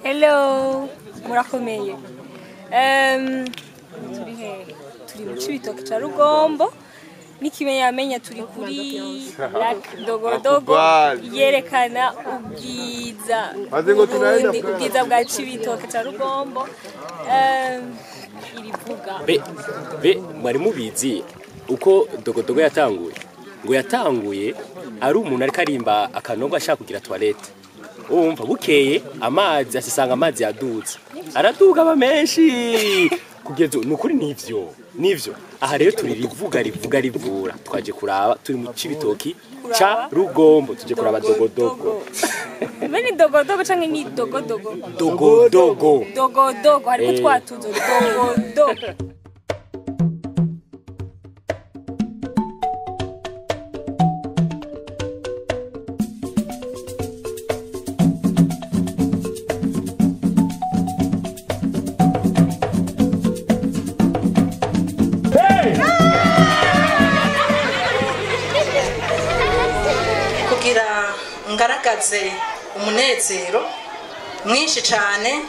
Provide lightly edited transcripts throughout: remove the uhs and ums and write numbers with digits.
Hello, murakomeye. Turi he? Turi mu Cibitoke ca Rugombo. N'ikimenyamenya turi kuri Lac Dogodogo yerekana ubwiza Burundi, ubwiza bwa Cibitoke ca Rugombo. Irivuga. Be mwari mubizi uko Dogodogo yatanguye? Ngo yatanguye ari umuntu ariko arimba akanogo ashaka kugira toilette. Umva bukeye amazi asisanga amazi yaduze. Araduga aba menshi kugeza nukuri nivyo. Nivyo. Aha rero turi rivuga rivuga rivura. Twaje kuraba turi mu Cibitoki ca Rugombo tuje kuraba Dogodogo. Mbe ni Dogodogo canke ni Dogodogo? Dogodogo. Dogodogo hariko twatuzo Dogodogo. Kugira ngaragaze umunezero mwinshi cyane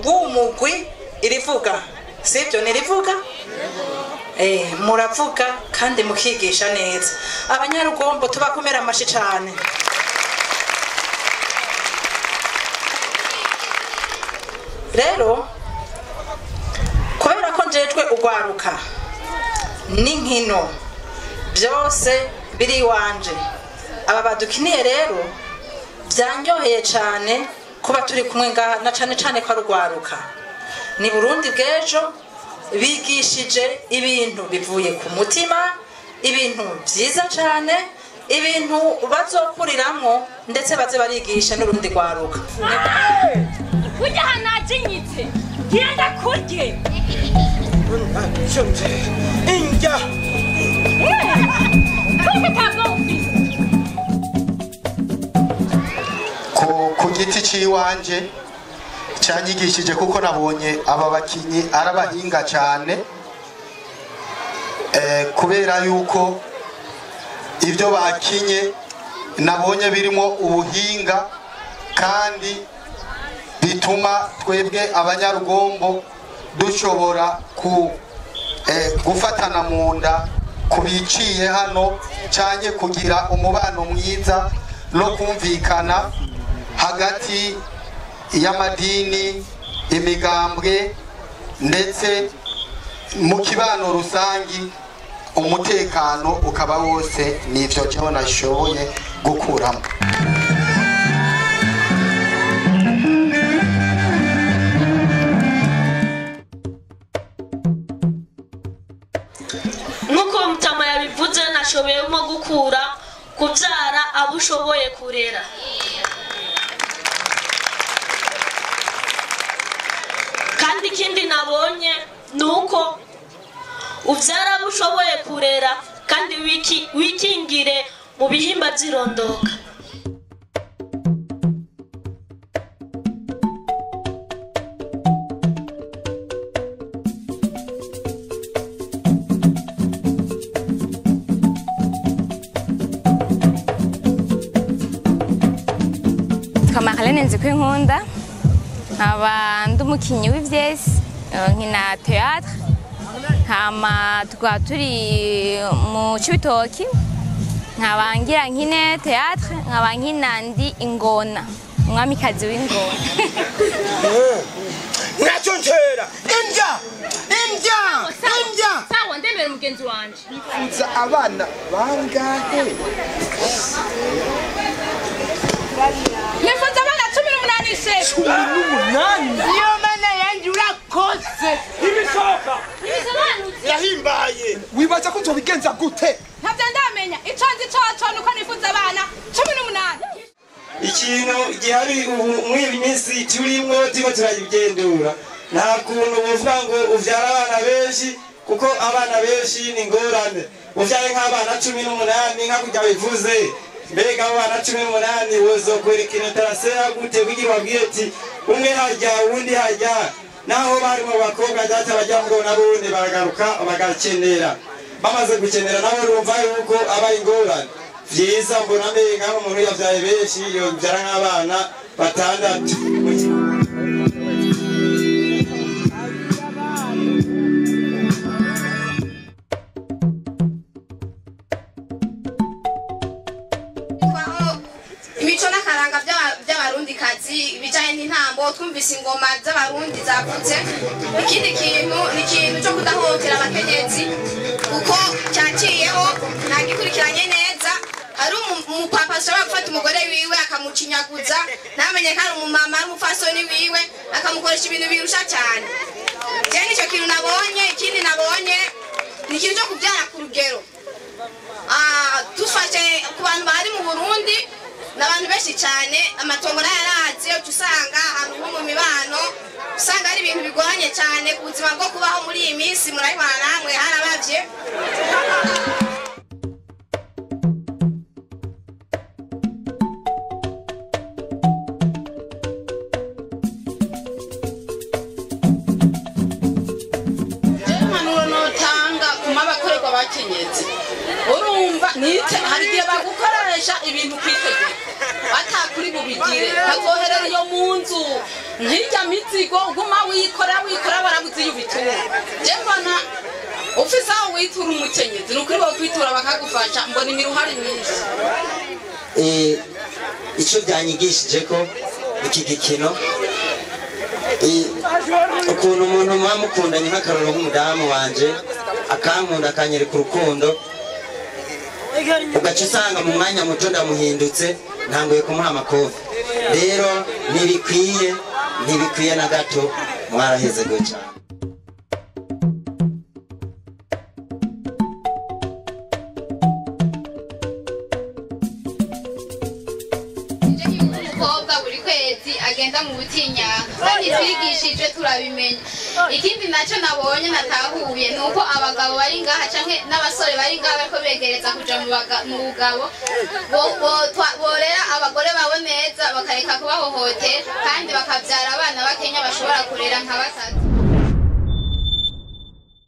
bw'umugwi irivuga, sibyo? Nirivuga, muravuga kandi mukigisha neza. Abanyarugombo tubakomera amashi cyane. Rero kubera ko njejwe ugwaruka n'inkino byose biri wanje, aba badukiniye rero byanyoheye cyane kuba turi kumwe ngaha, na cyane cyane ko arugwaruka ni Burundi bw'ejo. Bigishije ibintu bivuye ku mutima, ibintu byiza cyane, ibintu bazokuriramwo ndetse baze barigisha n'urundi rwaruka. Kurya hanajinyitse genda kurye injya. Ku giti ciwanje cyanyigishije kuko nabonye aba bakinyi arabahinga cyane, kubera yuko ibyo bakinye nabonye birimo ubuhinga kandi bituma twebwe abanyarugombo dushobora ku gufatana mu nda kubiciye hano cyane, kugira umubano mwiza no kumvikana hagati y'amadini, imigambwe ndetse mu kibano rusangi, umutekano ukaba wose. Nivyo jewe nashoboye gukuramo. Nkuko mutama yabivuze, nashoboyemo gukura kubyara abo ushoboye kurera. Kandi ikindi nabonye nuko uvyara abo ushoboye kurera kandi wikingire mu bihimba by'irondoka. Marlene Nzikwinkunda, nkaba ndi umukinyi w'ivyesi, nkina théâtre, hama tukaba turi mu Cibitoki, nkaba ngira nkine théâtre, nkaba nkina ndi ingona, umwamikazi w'ingona. Nacyo ntera indya indya indya. Sawa, ndemera mugenzi wanje. Nifuza abana bangahe? Nifuza abana 18 shefu. 18? Niyo mana yanje urakoze. Ibishoboka. Ibisobanutse. Yahimbaye. Wibaza ko nzobigenza gute? Ntavyo ndamenya. Ico nzi coco nuko nifuza abana 18. Ikintu gihari ubu muri minsi turimwo turiko turayigendura, nta kuntu uvuga ngo uvyara abana benshi, kuko abana benshi ni ingorane. Uvyaye nk'abana 18 nka kurya bivuze, mbega abo bana 18 wozokwerekana tarasera gute kugira ubabwire ati umwe harya uwundi harya? Naho bari mu bakobwa data bajya ngo nabone baragaruka bagakenera, bamaze gukenera nabo urumva yuko aba ingorane. Vyiza mbona menga umuntu yavyaye benshi yovyara nk'abana batandatu. Imico n'akaranga by'abarundikazi ibijanye n'intambo, twumvise ingoma z'abarundi zavutse. Ikindi kintu ni ikintu cyo kudahohotera abakenyezi, kuko cyaciyeho ntagikurikiranye neza. Hari umupapa ashobora gufata umugore wiwe akamucinyaguza, ntamenye ko ari umumama, ari umupfasoni wiwe, akamukoresha ibintu birusha cyane. Je nicyo kintu nabonye. Ikindi nabonye ni ikintu cyo kubyara ku rugero. Dufashe ku bantu bari mu Burundi n'abantu benshi cyane, amatongo yarazi, usanga ahantu nko mu mibano usanga ari ibintu bigoranye cyane ku buzima bwo kubaho muri iyi minsi. Murabibona namwe harabavye. Impanuro notanga kuma abakorerwa abakenyezi, urumva nite hari igihe bagukoresha ibintu kwitegeka batakuri bubigire, bazoherera iyo mu nzu nk'irya mizigo uguma wikora wikora barabuze iyo ubitura. Je mbona ufise aho witura umukenyezi, ni ukuri bokwitura bakagufasha, mbona imiruhari myinshi. Icyo byanyigishije ko iki gikino ukuntu umuntu muba mukundanye, nk'akarorero nk'umudamu wanje akankunda akanyereka urukundo, ugaca usanga mu mwanya muto ndamuhindutse ntanguye kumuha amakofi. Rero ntibikwiye, ntibikwiye na gato, mwaraheze gutya. Umukobwa buri kwezi agenda mu butinyanga, kandi twigishijwe turabimenya. Ikindi nacyo nabonye natahuye ni uko abagabo bari ngaha canke n'abasore bari ngaha bariko begereza kuja mu bugabo, borera abagore babo neza, bakareka kubahohotera, kandi bakavyara abana bakenya bashobora kurera nka batatu.